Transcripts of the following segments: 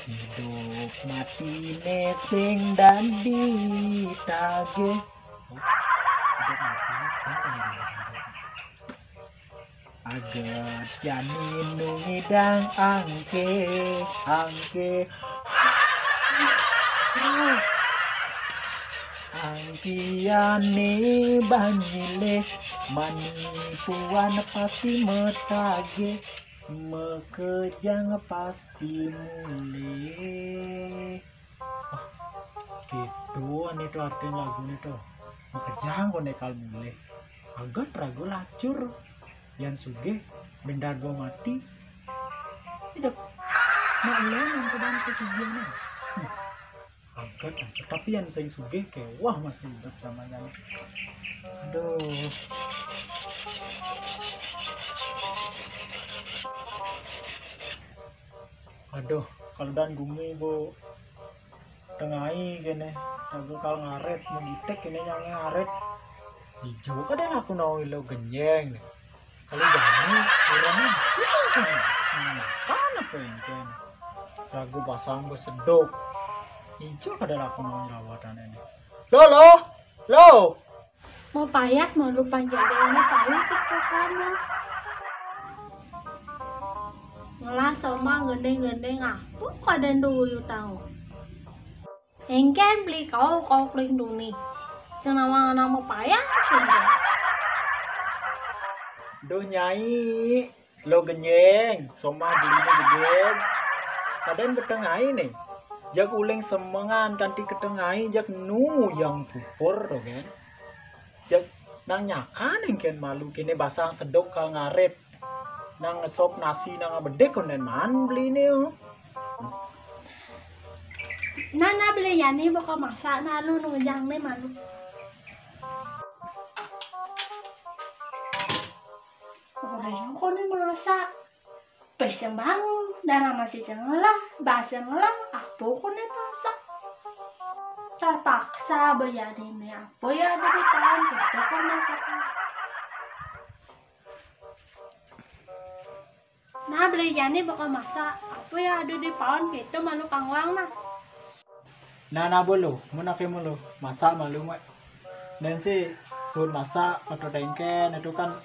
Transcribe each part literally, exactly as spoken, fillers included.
Idup matiné sing dadi tagih. Idup matiné sing dadi tagih. Aget jani nu ngidang angké, angké. Angkiané banyilih, manipuan pasti matagih, makejang pasti mulih. Wah, kéto ané to artin laguné to. Makejang koné kal mulih. Aget raga lacur. Yan sugih, bendar gua mati. Ijak. Nak lén nang kedan kesugihan. Hmm. Aget lacur. Tapi yan sing sugih kéweh masih idup zaman jani. Aduh. Aduh, kal dan gumi, Bu. Tengai kéné, raga kal ngarit, magitik kéné nyang ngarit. Ijo kadén aku nau ilo genjéng. Kal jani, urang. Hmm, kan apa éngkén? Raga basang baseduk. Ijo kadén aku nau lawatan éné. Lo, lo, lo. Mapayas malu panjadéné payu tiktokannya. Ngelah somah gending-gending apa kadén duyu tau. Éngkén beli kau kau kling duni. Senama nama payas éngkén. Duh Nyai, lo genjéng, somah beliné genjéng. Kadén ketengai né. Jak uling semengan kanti ketengai jak nu yang pupur to kan. Jak nang nyakan éngkén malu kéné basang seduk kal ngarit. Nang ngesop nasi nang bedik konden man beliné. Nana beli yani baka masak nalu nujang né malu. Orang koné masak. Péseng bangun, darah masih sengelah, baseng ngelah, apa koné pasak. Terpaksa bejadiné apa ya ada di tangan kita kan masak. Nah, beli jani bakal masak, apa ya ada di paon kita malu kangwang nah. Nah, nah, bolo, mun aké mulu, masak malu, Mak. Dan si suhut masak, atau tengken, itu kan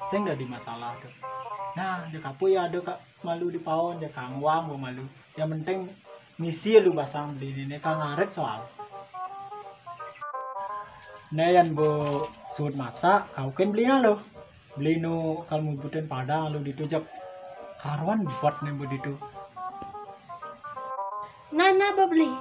sing dadi masalah tuh. Nah, jak apa ya ada kak malu di paon, jak kangwang gua malu. Yang penting misi lu basang beli ini, kang ngarit soal. Nah, yang bu suhut masak, kau kan beli nah lo. Beli nu kal mubutin padang lu ditu jak karuan buat né bu ditu. Nana bebeli.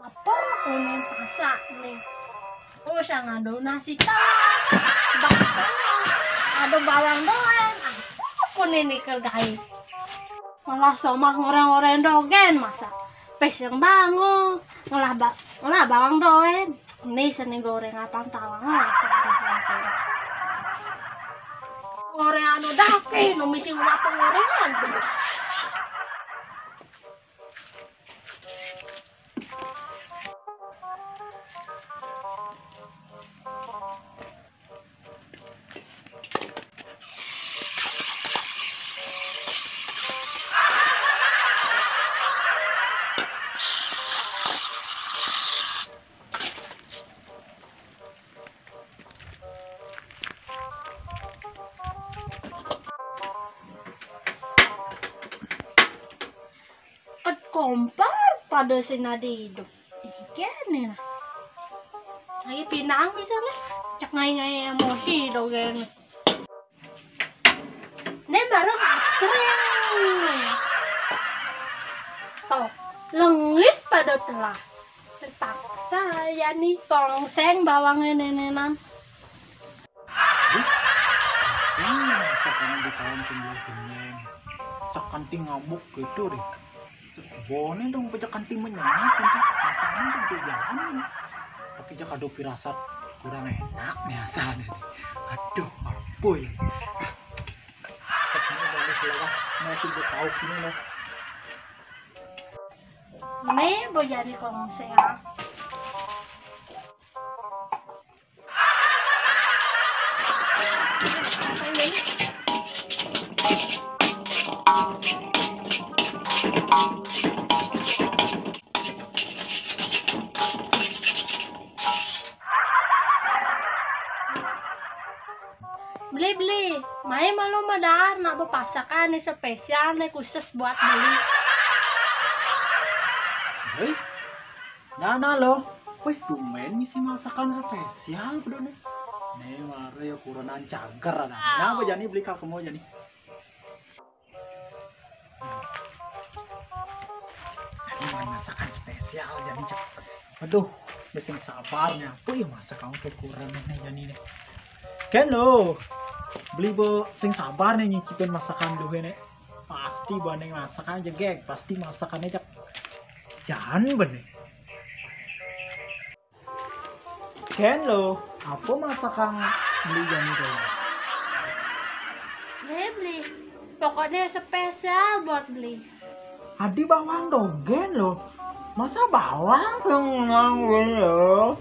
Apa koné pasak né? Oh, sang ada nasi tahu. Bakal ada bawang doen. Apa koné né kergai? Malah somah ngoreng-ngoreng dogen masak. Péseng bangun, ngelah ba ngelah bawang doen. Né seni goreng apa tawang lah. Goreng anu dake, nu misi ngapa ngorengan. Ket kompor pada sinadi idup. Iki né nah. Lagi pinang bisa nih. Cek ngai-ngai emosi dogen. Né baru kering. Tuh, lengis pada telah. Terpaksa ya nih kongseng bawangnya nenenan. Ini masakan di tahun sembilan puluh. Cak kanti ngamuk gitu deh. Cak bone dong pecah kanti menyengat gitu. Masakan tuh jajan. Tapi cak ada pirasat kurang enak nih asalnya. Aduh, apa ya? Cak ini dari selawah. Mau tiga tahu gini loh. Ini mau jadi kongseng. Mai malu madaar nak bepasakan nih spesial nih khusus buat beli. Hei, nana lo. Wih, tumben ngisi masakan spesial bedo nih. Nih, mara ya kurenan cager ada. Napa jani beli kak kemo jani? Jani main masakan spesial jani cek. Aduh, udah sing sabar nih. Apa ya masakan ke kurenan nih jani nih? Ken lo, beli bo sing sabar nih nyicipin masakan lu nih. Pasti banding masakan jegeg, pasti masakannya cek. Jangan bener. Ken lo, apa masakan beli jani tuh? Nih beli, pokoknya spesial buat beli. Adi bawang dogen lo, masa bawang kengang beli lo?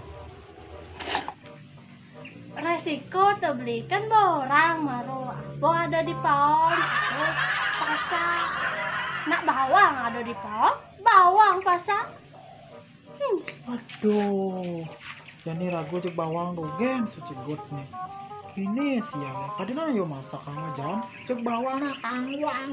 Resiko tuh beli kan bawang maru, apa ada di paong, apa pasang. Nak bawang ada di paong, bawang pasang. Hmm. Waduh, jani ragu cek bawang dogen suci nih. Ini siang ya, tadi nah yo masak kang jam cek bawang nah kang wang.